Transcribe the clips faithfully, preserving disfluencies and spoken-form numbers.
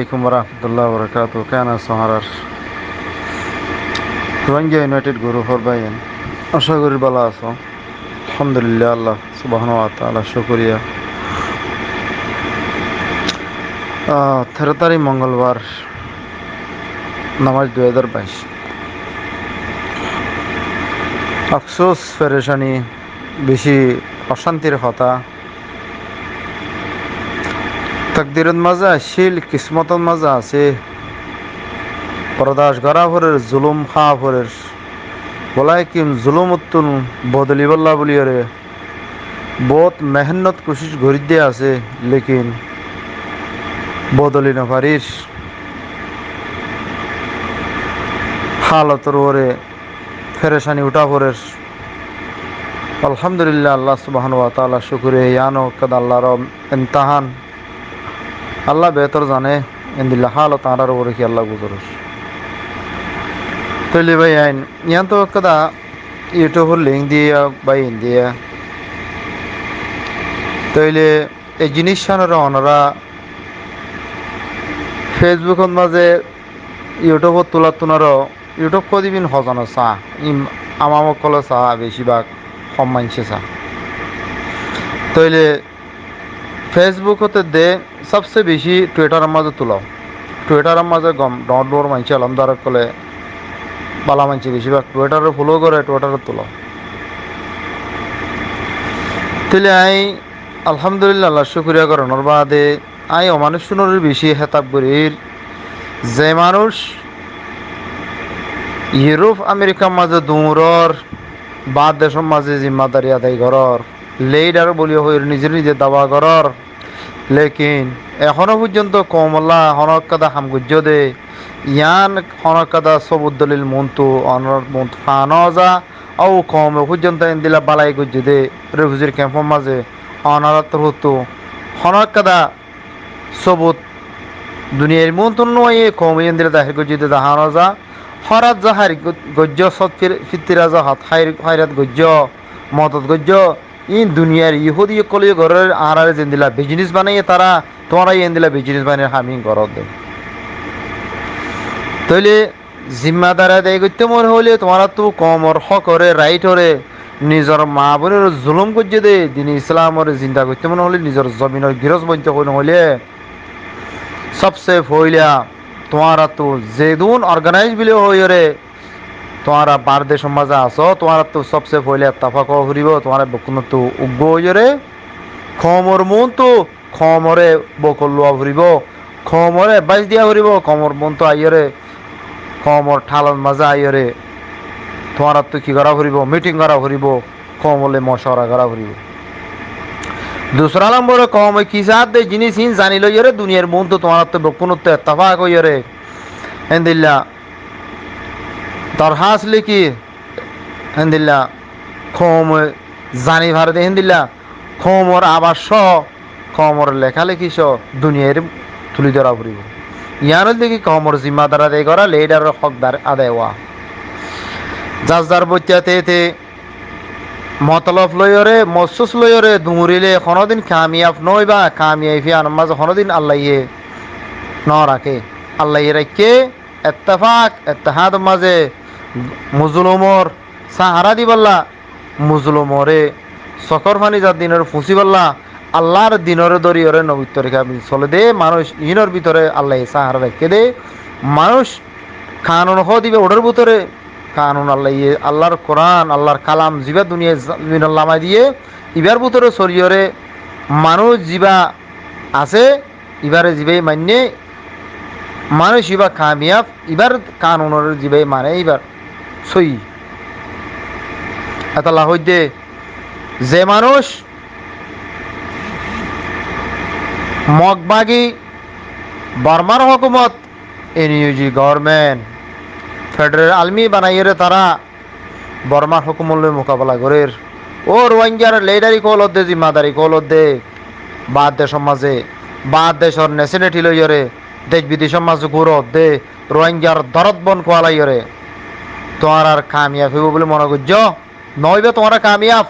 Alaikum warahmatullahi wabarakatuh. Keén asó añárar Rohingya United Group or báiyain? Acá gorí bála asó. Alhamdulillah, Allah subhanahu wa taala cúkuriya. Ah, teró tarík mongolbar, namás dui házar baic. Afsús, ferecani, bicí ocántir hotá. Takdirot mazé accíl, kismotot mazé asé. Bordac gorá forer, zulúm háa forer. Walaikin zulúmottún bodolibálla buliyóre boóut mehénnot kucíc gorídde asé, lékin bodoli nofarír. Hálotor uore ferecani uthá forer. Alhamdulillah, Allah subhanahu wa taala cúkuriya, yián ó ekkán Allar imtihán. Allah beétor zane, endilla hálot añárar uore ki Allah guzorer. Tóile báiyain, yián tó ekkán YouTube or link diya, báiyain diya. Tóile e jiníc cán ore onora Facebook ot mazé, YouTube ot tulat tunaro, YouTube hodibin hozone saá, im-, awam ókkole saá, bicí bák hom maincé saá. Tóile Facebook ot de sobse bicí Twitter or mazé tulo. Twitter or mazé gom dhoóñr dhoóñr maincé, elómdar ókkole, bála maincé bicí bák Twitter ore follow gore, Twitter ot tulo. Tóile añí alhamdulillah, Allar cúkuriya gorónor baade añí ó manúic cúnore bicí hétab gorír, ze manúic Europe, Amerikar mazé duñror, baár decór mazé zimmadari adai gorór, leidar buli hoiyóre nize nize dawa gorór, lékin ehóno foijjonto koumolla honó ekkán ham goijjó dé, yián honó ekkán sobut dolil muúntu, onor muúntu faa no za, óu koume foijjonto endilla bálai goijjé dé, refujir kemfor mazé, onoráttu honó ekkán sobut duniyair muúntu no aiyé, koume endilla dahir goijjé dé dahá no za. Hórat za háir go-, goijjó, sót fir-, fittira za hót háir, háirat goijjó, modot goijjó, iín duniyair yohúdi ókkole gorér, añáráre zendilla bizinis banaiyé tará, tuáñra endilla bizinis banaiyóre ham iín goró dé. Tóile zimmadari adai goittó mone hoilé tuáñráttu koumor hókore, raitoré, nizor maa boinore zulúm goijjé dé, dine Islamoré zinda goittó mone hoilé, nizor zominor girós bointo mone hoilé, sobse foila tuáñráttu zedún organaizd buli hoiyóre tuáñra baár decór mazé asó, tuáñráttu sobse foila ettefak ówa foribó, tuáñra bekkúnottu uggúa óiyore koumor muúntu koumoré bokol luwa foribó, koumoré edbáis diya foribó, koumor muúntu aiyóre, koumor thalot mazé aiyóre tuáñráttu ki gorá foribó? Míthing gorá foribó, koumor loi mocowara gorá foribó. Dusára lombore koume ki saádde jiníc iín zani loiyóre duniyair muúntu tuáñráttu bekkúnottu ettefak óiyore endilla dorhás liki, héndilla koume zani fare dé, héndilla koumor abas só, koumor lekáleki só duniyair tuli dóra foribó. Yián óilde ki koumor zimmadari adai gorá, lidaror hók adai ówa. Zar zar boittá te te motolob loiyóre, mossús loiyóre duñríle honódin kamiyaf no óiba, kamiyafi anor mazé honódin Allaye no raké. Allaye raikké ettefak, ettehádor mazé mozulumor sáhara dibálla, mozulumoré sokór faní zar dinor fusíbálla, Allar dinore dóriyore nobittó rikabin solé dé manúic, iínor bútore Allaye sáhara raikké dé manúic. Kanun hoó dé ibá uçór bútore, kanun Allaye, Allar Kuran, Allar kalam zibá duniyai za-, zobinot lamai diyé, ibár bútore soliyore manúic zibá asé, ibáre zibáye mainné, manúic ibá kamiyaf, ibár kanunoré zibáye mane, ibár sóiyi. Etolla hoóidde, ze manúic Mog bagi Bormar hókumot, N U G government, federal army banaiyóre tará Bormar hókumot loi mukabela gorér. Ó Ruáingar lidar ókkol ódde, zimmadar ókkol ódde, baár decór mazé, baár decór nationality loiyóre dec bidecór mazé gúro ódde, Ruáingar dorot bon kualaiyóre, tuáñrar kamiyaf óibo buli mone goijjó? Noóiba tuáñra kamiyaf,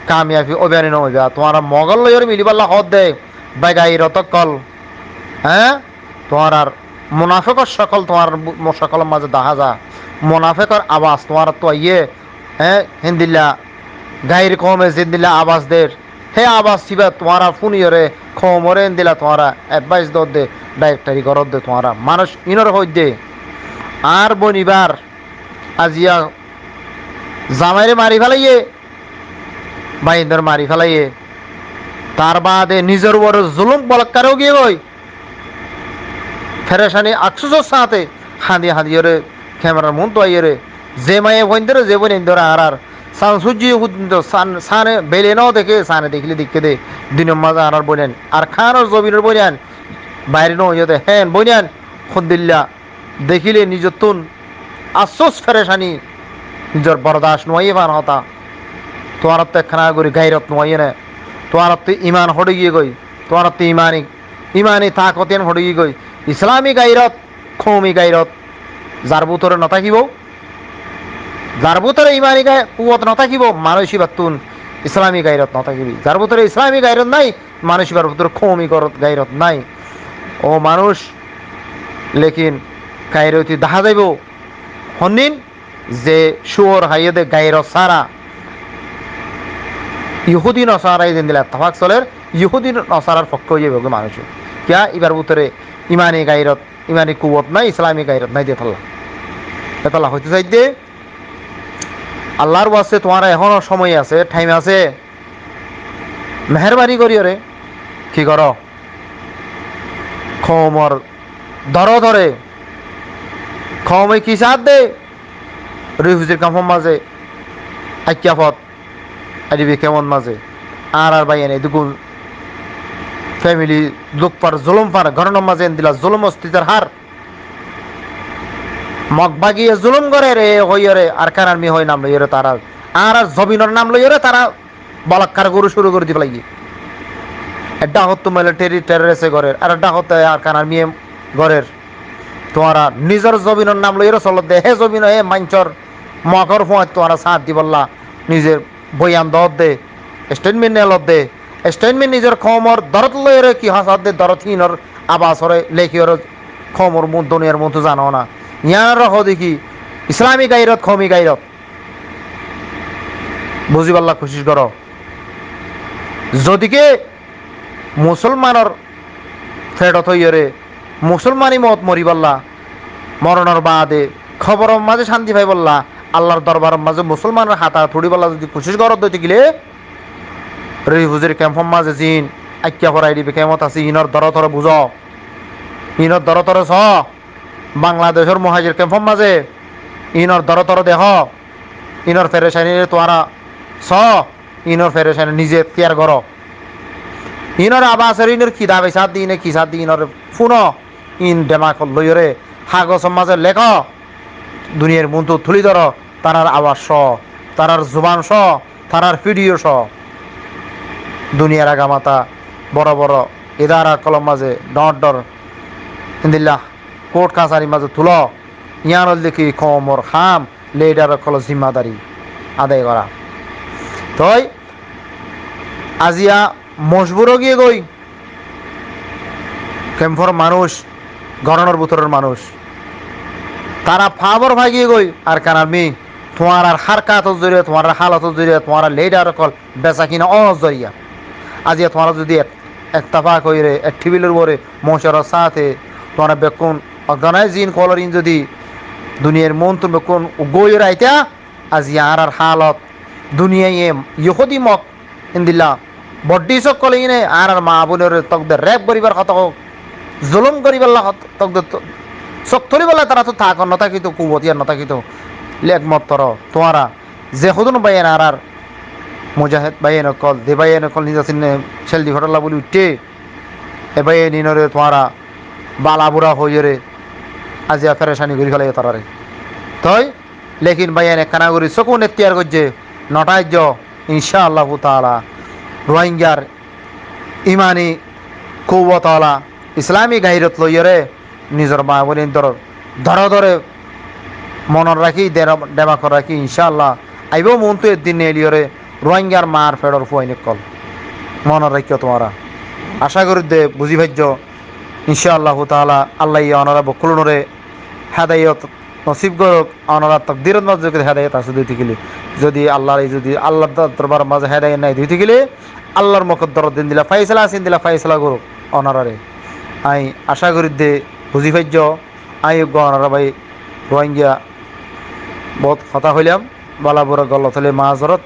kamiyafi óiba ni noóiba? Tuáñra Mogol loiyóre milibálla hoódde, begairot ókkol, eé? tuáñrar munafekor cokol tuáñrar bu-, mo-, cokolor mazé dahá za. Munafekor abas tuáñrattú aiyé, hé, héndilla gair koume zendilla abas der, hé abas híba tuáñra fúniyoré koumoré héndilla tuáñra edvais dodde, dairektari goródde tuáñra. Manúic ínore hoidde, añár boinibár aziya zamairé mari félaiyé, báiyaindóre mari félaiyé, tar baade nizor uore zulum bolatkar ói giyégoi. Ferecani afsusor sáñte hañdi hañdiyoré kemerar muúntu aiyóre, ze maiyafuaindóre, ze boináindóre añárar san súijje fóijjonto san, sane bele no deké, sane dekíle deikké dé, dinor mazé añárar boináin, Arkanor zobinor boináin, baire no óiye dé, héen boináin, hondilla dekíle nizottún afsús ferecani nizor bordac no óiye fán hotá. Tuáñrattú ekkána gorí gairot no óiye né? Tuáñrattú iman hoçé giyé goi? Tuáñrattú imani, imani takot iyan hoçé giyé goi? Islami gairot, koumi gairot zar bútore no tákibo, zar bútore imani gai-, kuwot no tákibo, manúic íbattún Islami gairot no tákibo. Zar bútore Islami gairot nái, manúic íbar bútore koumi gorot-, gairot nái. Ó manúic, lekin gairoti dahá zaibo hondin, ze cúor háiye dé gairot sára, Yahudi Nosara zendilla ettefak soler, Yahudi Nosarar fokké ói zaibo goi manúic. Kiyá? Íbar bútore imani gairot, imani kuwot nái, Islami gairot nái dé tolla. Etolla hoité saidde, Allar waste tuáñra ehóno cómoi asé, thaim asé, meherbani goríyoré ki goró? Koumor dorodore, koume ki saádde? Rifuzir kemfor mazé, Aikkafot, IDP kemfor mazé, añárar báiyain edúkkun femili duk far, zulum far, gorónor mazé endilla zulum ostitar hár. Mog bagiye zulum gorer, e hoiyóre, Arkan Armi hoi nam loiyóre tará, añárar zobinor nam loiyóre tará bolatkar gorí cúru gorí di félaiyé. Edda hottú militeri terroriste gorer, ar edda hottú Arkan Armiye gorer. Tuáñra nizor zobinor nam loiyóre solodde, hé zobino hé maincór Mogor fúañt tuáñra sáñt dibolla, nize boyan dodde, esteitment nelodde, esteitment nizor koumor dorot loiyóre ki hoó saádde, dorot hínor abasoré lekiyóre koumor muúntu, duniyar muúntu zano na. Yíanoré hoó dé ki Islami gairot, koumi gairot. Buzíballa kucíc goró. Zodike musolmanor feçot óiyoré musolmani moot moribálla, moronor baade kóboror mazé cánti faibálla, Allar dorbaror mazé musolmanor hata tuçíbálla zodi kucíc goró dóite gile, rifuzir kemfor mazé ziín Aikkafur IDP kemfot asé, iínor dorotore buzó, iínor dorotore soó, Bangladecór muhajir kemfor mazé iínor dorotore dehó, iínor ferecanire tuáñra soó, iínor ferecani nize ekkiyar goró. Iínor abasor, iínor ki dabi saádde, iíne ki saádde, iínor fúno, iín demakot loiyóre hagosor mazé lekó, duniyair muúntu tulí dóro, tarár abas só, tarár zuban só, tarár fidiyo só. Duniyair agamata boro boro idara ókkolor mazé dhoóñr dhoóñr endilla kort kasarir mazé tuló, yían óilde ki koumor ham, lidar ókkolor zimmadari adai gorá. Toi aziya mojbur ói giyé goi kemfor manúic, gorónor bútoror manúic. Tará fáwar fai giyé goi, Arkan Armi, tuáñrar hárkator zoriya, tuáñrar hálotor zoriya, tuáñrar lidar ókkol besakina ónor zoriya. Aziya tuáñra zodi ek, ettefak óiyore, ek thibilor uore moucarar sáñte tuáñra bekkún organaizin kolor iín zodi duniyair muúntu bekkún uggúa óiyore aitá, aziya añárar hálot, duniyaiye Yohúdi Mok endilla boddhis ókkole iíne añárar maa boinoré tókde rep goríbar hotá hoó, zulum goríballa hot-, tókde tó-, sók tulíballa taráttu takot no tákito, kuwot iyan no tákito. Ekmottor tuáñra ze hodún báiyain añárar mujahid báiyain ókkol, ze báiyain ókkol niza sinne cel di feçolla bóli uiththé, e báiyain iínoré tuáñra bala bura hoiyóre aziya ferecani gorí félaiyó taráre. Toi lekin báiyain ekkána gorí sukun ektiyar goijjé, no tháijjo, incá Allahu taala, Ruáingar imani kuwwot ola, Islami gairot loiyóre nizor maa boináindor dorodore monot rakí, de-, demakot rakí, incá Allah, aibó muúntu eddin neeliyóre Ruáingar maar feçor fuain ókkol. Monot raikkó tuáñra. Acá gorí de buzí faijjó. Incá Allahu taala, Allaye onora bekkúnoré hedayot nosib gorouk, onora tokdirot mazé zodi hedayot asé de óitegile. Zodi Allar, zodi Allar dorbar mazé hedayot nai de óitegile, Allar mokoddorot endilla faisala asé, endilla faisala gorouk onorare. Añí acá gorí de buzí faijjó, añí eggúa onorar bái Ruáingga bout hotá hoilam, bála bura gollot óile maazorot.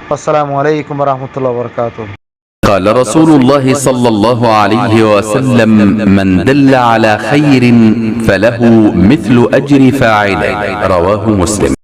Assalamu alaikum wa rahmatullahi wa barakatuhu. قال رسول الله صلى الله عليه وسلم: من دل على خير فله مثل أجر فاعله. رواه مسلم.